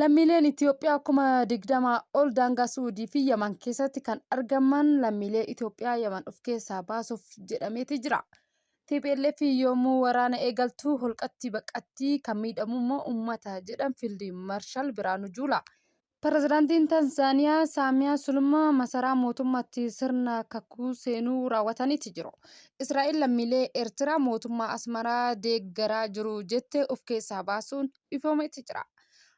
Lammiileen Itoophiyaa 20,000 ol daangaa Su'uudii fi Yaman keessatti kan argaman lammiilee Itoophiyaa Yaman of keessaa baasuuf jedhameeti jira. TPLF yommuu waraana eegaltu holqatti baqatti kan miidhamu immoo uummata jedhan Fiild Marshaal Biraanuu Juulaa. Pirezidaantiin Tanzaaniyaa Saamiyaa Sulumaa masaraa mootummaatti sirna kakuu seenuu raawwataniiti jiru. Israa'el lammiilee Eertiraa mootummaa Asmaraa deeggaraa jiru jette of keessaa baasuun ifoomeeti jira.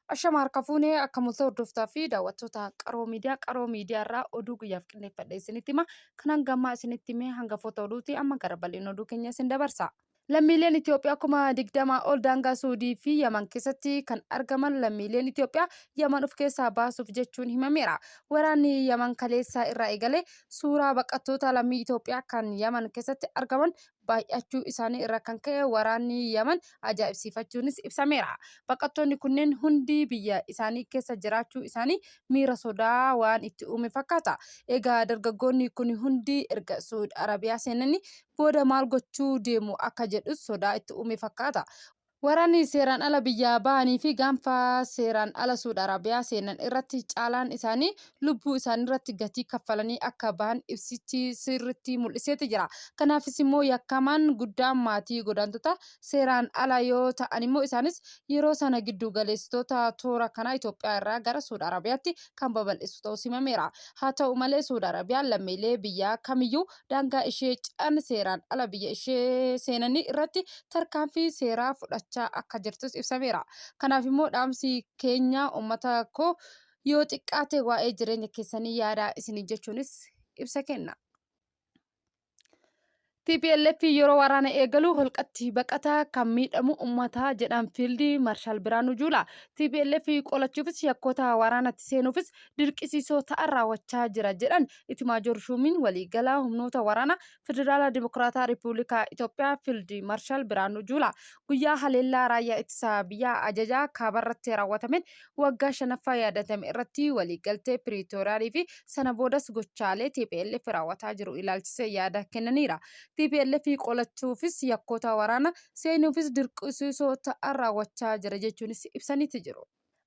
Ashama harka fuunee akka mul'ata hordoftaa fi daawwattoota Qaroo Miidiyaa Qaroo Miidiyaa irraa oduu guyyaaf qindeeffadhe isinitti hima. Kan hanga ammaa isinitti hime hangafoota oduuti amma gara bal'ina oduu keenya isin dabarsa. Lammiileen Itoophiyaa 20,000 ol daangaa Suudii fi Yaman keessatti kan argaman lammiileen Itoophiyaa Yaman of keessaa baasuuf jechuun himameera. Waraanni Yaman kaleessaa irraa eegalee suuraa baqattoota lammii Itoophiyaa kan Yaman keessatti argaman baay'achuu isaanii irraa kan ka'e waraanni Yaman ajaa'ibsiifachuunis ibsameera. Baqattoonni kunneen hundi biyya isaanii keessa jiraachuu isaanii miira sodaa waan itti uume fakkaata. Egaa dargaggoonni kun hundi erga Suud Arabiyaa seenanii booda maal gochuu deemu akka jedhus sodaa itti uume fakkaata. Waraanni seeraan ala biyyaa bahanii fi gaanfa seeraan ala Suud Arabiyaa seenan irratti caalaan isaanii lubbuu isaaniirratti gatii kaffalanii akka bahan ibsichi sirriitti mul'iseeti jira. Kanaafis immoo yakkamaan guddaan maatii godaantota seeraan ala yoo ta'an immoo isaanis yeroo sana giddu galeessitoota toora kanaa Itoophiyaa irraa gara Suud Arabiyaatti kan babal'isu ta'uus himameera. Haa ta'u malee Suud Arabiyaan lammiilee biyyaa kamiyyuu daangaa ishee ce'an seeraan ala biyya ishee seenanii irratti tarkaanfii seeraa fudhachaa akka jirtus ibsameera. Kanaaf immoo dhaamsi keenya uummata koo yoo xiqqaate waa'ee jireenya keessanii yaadaa isiniin jechuunis ibsa kenna. TPLF yeroo waraana eegalu holqatti baqata kan miidhamu ummata jedhan Fiildi Maarshaal Biraanuu Juulaa. TPLF qolachuufis yakkoota waraanatti seenuufis dirqisiisoo ta'an raawwachaa jira jedhan Itimaajoor Shuumiin waliigalaa humnoota waraanaa Federaala Dimokiraataa Riippubilikaa Itoophiyaa Fiildi Maarshaal Biraanuu Juulaa guyyaa haleellaa raayyaa ittisa biyyaa ajajaa kaabarratti raawwatameen waggaa shanaffaa yaadatame irratti waliigaltee Piriitooriyaalii fi sana boodas gochaalee tplf raawwataa jiru ilaalchisee yaada kennaniira. Tplf qolachuufis yakkoota waraana seenuufis dirqisiisoo ta'an raawwachaa jira jechuunis ibsaniiti jiru.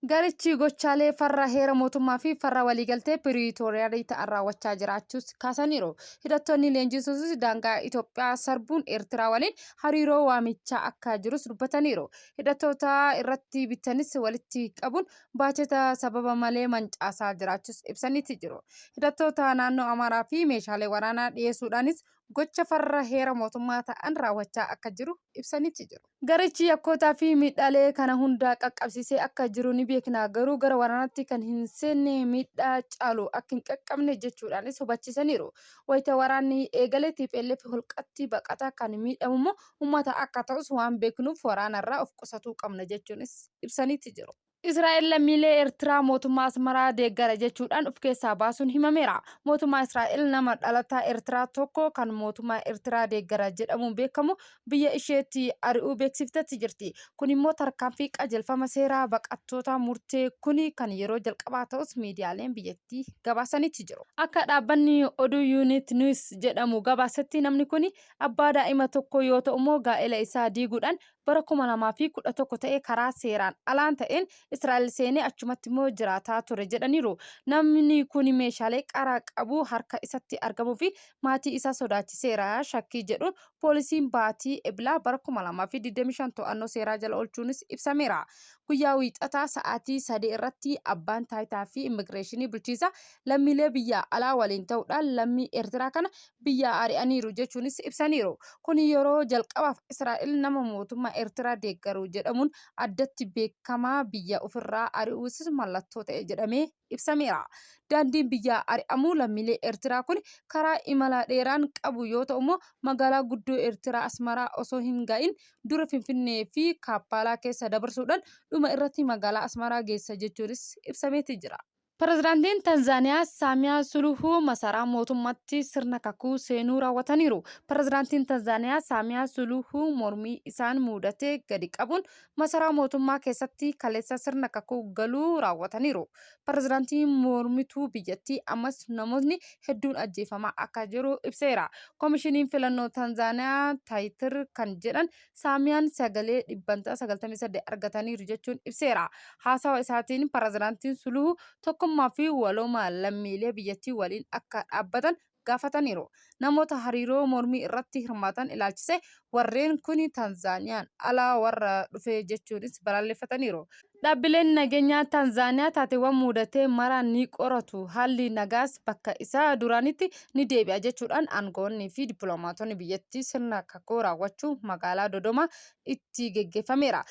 Garichi gochaalee farra heera mootummaa fi farra waliigaltee Piriitooriyaalii ta'an raawwachaa jiraachuus kaasaniiru. Hidhattoonni leenjisuusis daangaa Itoophiyaa sarbuun Eertiraa waliin hariiroo waamichaa akka jirus dubbataniiru. Hidhattoota irratti bitanis walitti qabuun baajata sababa malee mancaasaa jiraachuus ibsaniiti jiru. Hidhattoota naannoo Amaaraa fi meeshaalee waraanaa dhiyeessuudhaanis gocha farra heera mootummaa ta'an raawwachaa akka jiru ibsaniiti jiru. Garichi yakkootaa fi miidhaalee kana hunda qaqqabsiisee akka jiru ni beekna, garuu gara waraanaatti kan hin seenne miidhaa caalu akka hin qaqqabne jechuudhaanis hubachiisaniiru. Wayita waraanni eegale tplf holqatti baqata kan miidhamu immoo uummata akka ta'us waan beeknuuf waraanarraa of qusatuu qabna jechuunis ibsaniiti jiru. Israa'el lammiilee Eertiraa mootummaa Asmaraa deeggara jechuudhaan of keessaa baasuun himameera. Mootummaa Israa'el nama dhalataa Eertiraa tokko kan mootummaa Eertiraa deeggara jedhamuun beekamu biyya isheetti ari'uu beeksiftetti jirti. Kun immoo tarkaanfii qajeelfama seeraa baqattootaa murtee kuni kan yeroo jalqabaa ta'us miidiyaaleen biyyattii gabaasanitti jiru. Akka dhaabbanni oduu Unit News jedhamu gabaasetti namni kuni abbaa daa'ima tokkoo yoo ta'u immoo gaa'ela isaa diiguudhaan bara 2011 ta'e karaa seeraan alaan ta'een Israa'el seenee achumatti immoo jiraataa ture jedhaniiru. Namni kun meeshaalee qara qabu harka isatti argamuu fi maatii isaa sodaachiseera shakkii jedhuun poolisiin baatii Eblaa bara 2025 to'annoo seeraa jala oolchuunis ibsameera. Guyyaa Wiixataa sa'aatii 3 irratti abbaan taayitaa fi immigireeshinii bulchiinsa lammiilee biyya alaa waliin ta'uudhaan lammii Eertiraa kana biyyaa ari'aniiru jechuunis ibsaniiru. Kuni yeroo jalqabaaf Israa'el nama mootummaa Eertiraa deeggaru jedhamuun addatti beekamaa biyya ofirraa ari'uusis mallattoo ta'e jedhamee ibsameera. Daandiin biyyaa ari'amuu lammiilee Eertiraa kuni karaa imala dheeraan qabu yoo ta'ummoo magaalaa guddoo Eertiraa Asmaraa osoo hin ga'in dura Finfinnee fi Kaappaalaa keessa dabarsuudhaan dhuma irratti magaalaa Asmaraa geessa jechuunis ibsameeti jira. Pirezidaantiin Tanzaaniyaa Saamiyaa Suluhuu masaraa mootummaatti sirna kakuu seenuu raawwataniiru. Pirezidaantiin Tanzaaniyaa Saamiyaa Suluhuu mormii isaan muudate gadi qabuun masaraa mootummaa keessatti kaleessa sirna kakuu galuu raawwataniiru. Pirezidaantiin mormituu biyyattii ammas namootni hedduun ajjeefamaa akka jiru ibseera. Komishiniin filannoo Tanzaaniyaa Taayitir kan jedhan Saamiyaan sagalee dhibbantaa 98 argataniiru jechuun ibseera. Haasawa isaatiin Pirezidaantiin Suluhu tokkummaa fi walooma lammiilee biyyattii waliin akka dhaabbatan gaafataniiru. Namoota hariiroo mormii irratti hirmaatan ilaalchisee warreen kuni Tanzaaniyaan alaa warra dhufe jechuunis balaaleffataniiru. Dhaabbileen nageenyaa Tanzaaniyaa taateewwan muudate mara ni qoratu, haalli nagaas bakka isa duraaniitti ni deebi'a jechuudhaan aangawoonni fi dippiloomaatonni biyyattii sirna kakuu raawwachuu magaalaa Dodomaa itti geggeeffameera.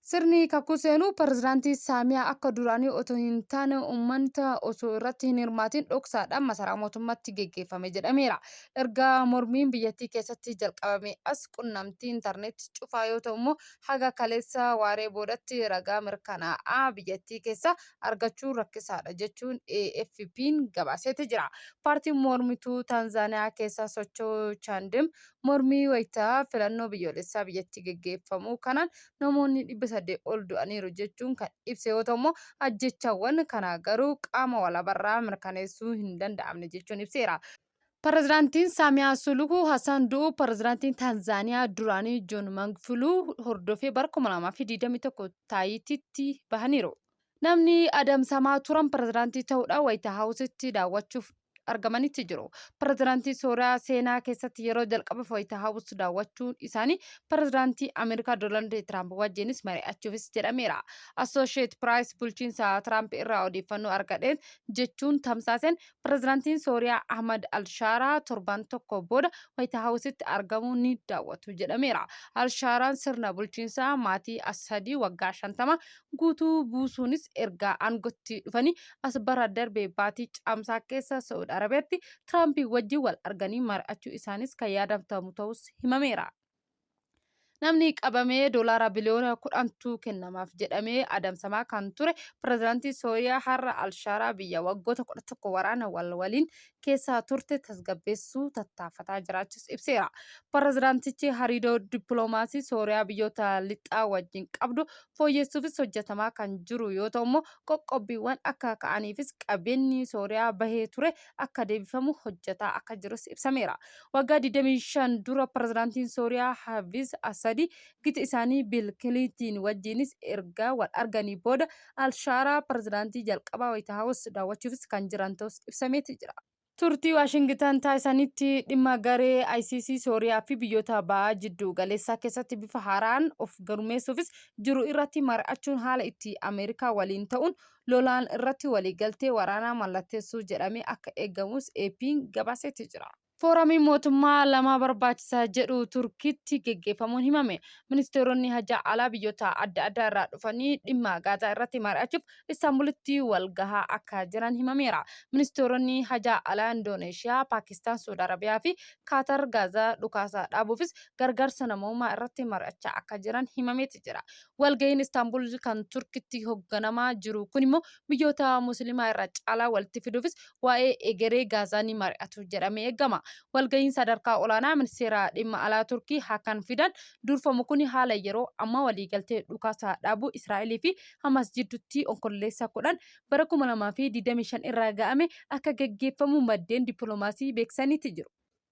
Sirni kakuu seenuu Pirezidaantii Saamiyaa akka duraanii otoo hin taane uummanta osoo irratti hin hirmaatiin dhoksaadhaan masaraa mootummaatti geggeeffame jedhameera. Erga mormiin biyyattii keessatti jalqabamee as qunnamtii intarneetii cufaa yoo ta'u immoo haga kaleessa waaree boodatti ragaa mirkanaa'aa biyyattii keessaa argachuun rakkisaadha jechuun AFP'n gabaaseeti jira. Paartiin mormituu Taanzaaniyaa keessa socho'u Chaandim mormii wayita filannoo biyyoolessaa biyyattii geggeeffamu kanaan namoonni 800 ol du'aniiru jechuun kan ibse yoo ta'u immoo ajjeechaawwan kana garuu qaama walabarraa mirkaneessuu hin danda'amne jechuun ibseera. Pirezidaantiin Saamiyaa Suluhuu Hasan du'uu pirezidaantiin Taanzaaniyaa duraanii Joon Magufuluu hordofee bara 2021 taayitiitti bahaniiru. Namni adamsamaa turan pirezidaantii ta'uudhaan Waayit Haawusitti daawwachuuf argamanitti jiru. Pirezidaantii Sooriyaa seenaa keessatti yeroo jalqabaaf Waayit Haawus daawwachuun isaanii pirezidaantii Ameerikaa Doonaald Tiraamp wajjinis mari'achuufis jedhameera. Associate Price bulchiinsa Tiraamp irraa odeeffannoo argadheen jechuun tamsaaseen Pirezidaantiin Sooriyaa Ahmad Al-Shaaraa torban tokko booda Waayit Haawusitti argamuu ni daawwatu jedhameera. Al-Shaaraan sirna bulchiinsaa maatii Assadii waggaa 50 guutuu buusuunis erga aangootti dhufanii as bara darbe baatii Caamsaa keessa Sa'ud Arabiyaatti Tiraamp wajjin wal arganii mari'achuu isaanis kan yaadatamu ta'us himameera. Namni qabamee doolaara biliyoona 10tu kennamaaf jedhamee adamsamaa kan ture pirezidaantii Sooriyaa har'a Alshaaraa biyya waggoota 11 waraana wal waliin keessa turte tasgabbeessuu tattaafataa jiraachuus ibseera. Pirezidaantichi hariiroo dippiloomaasii Sooriyaa biyyoota lixaa wajjin qabdu fooyyessuufis hojjetamaa kan jiru yoo ta'u immoo qoqqobbiiwwan akka ka'aniifis qabeenyi Sooriyaa bahee ture akka deebifamu hojjetaa akka jirus ibsameera. Waggaa 25 dura pirezidaantiin Sooriyaa Hafiz Asadi gita isaanii Biil Kiliintiin wajjinis erga wal arganii booda Alshaaraa pirezidaantii jalqabaa Waayit Haawus daawwachuufis kan jiran ta'us ibsameeti jira. Turtii Waashingitan taasisanitti dhimma garee ICC Sooriyaa fi biyyoota baha jiddu galeessaa keessatti bifa haaraan of gurmeessuufis jiru irratti mari'achuun haala itti Ameerikaa waliin ta'uun lolaan irratti waliigaltee waraanaa mallatteessuu jedhamee akka eegamus AP'n gabaaseeti jira. Fooramiin mootummaa lama barbaachisa jedhu Turkitti geggeeffamuun himame. Ministeeronni hajaa alaa biyyoota adda addaa irraa dhufanii dhimma Gaazaa irratti mari'achuuf Istaanbulitti wal gahaa akka jiran himameera. Ministeeronni hajaa alaa Indooneeshiyaa, Paakistaan, Suud Arabiyaa fi Kaatar Gaazaa dhukaasa dhaabuufis gargaarsa namoomaa irratti mari'achaa akka jiran himameeti jira. Walgahiin Istaanbul kan Turkitti hogganamaa jiru kun immoo biyyoota Musliimaa irra caalaa walitti fiduufis waa'ee egeree Gaazaa ni mari'atu jedhamee eegama. Walgahiin sadarkaa olaanaa ministeera dhimma alaa Turkii Hakan Fidan durfamu kun haala yeroo ammaa waliigaltee dhukaasa dhaabuu Israa'elii fi Hamaas jidduutti Onkololeessa 10 bara 2025 irra ga'ame akka gaggeeffamu maddeen dippiloomaasii beeksisaniiti jiru.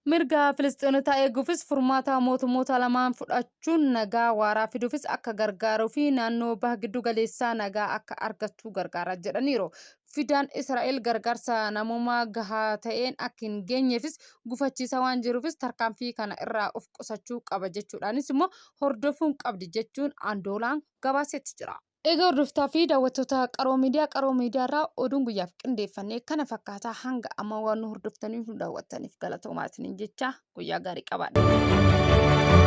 Mirga Filisxeenotaa eeguufis furmaata mootummoota lamaan fudhachuun nagaa waaraa fiduufis akka gargaaruu fi naannoo baha giddu galeessaa nagaa akka argattu gargaara jedhaniiru. Fidaan Israa'el gargaarsa namoomaa gahaa ta'een akka hin geenyeefis gufachiisaa waan jiruufis tarkaanfii kana irraa of qusachuu qaba jechuudhaanis immoo hordofuun qabdi jechuun Andoolaan gabaaseetti jira. Egaa hordoftaa fi daawwattoota Qaroo Miidiyaa, Qaroo Miidiyaa irraa oduun guyyaaf qindeeffanne kana fakkaataa hanga amma waan nu hordoftaniif nu daawwattaniif galatoomaa isiniin jecha guyyaa gaarii qabaadha.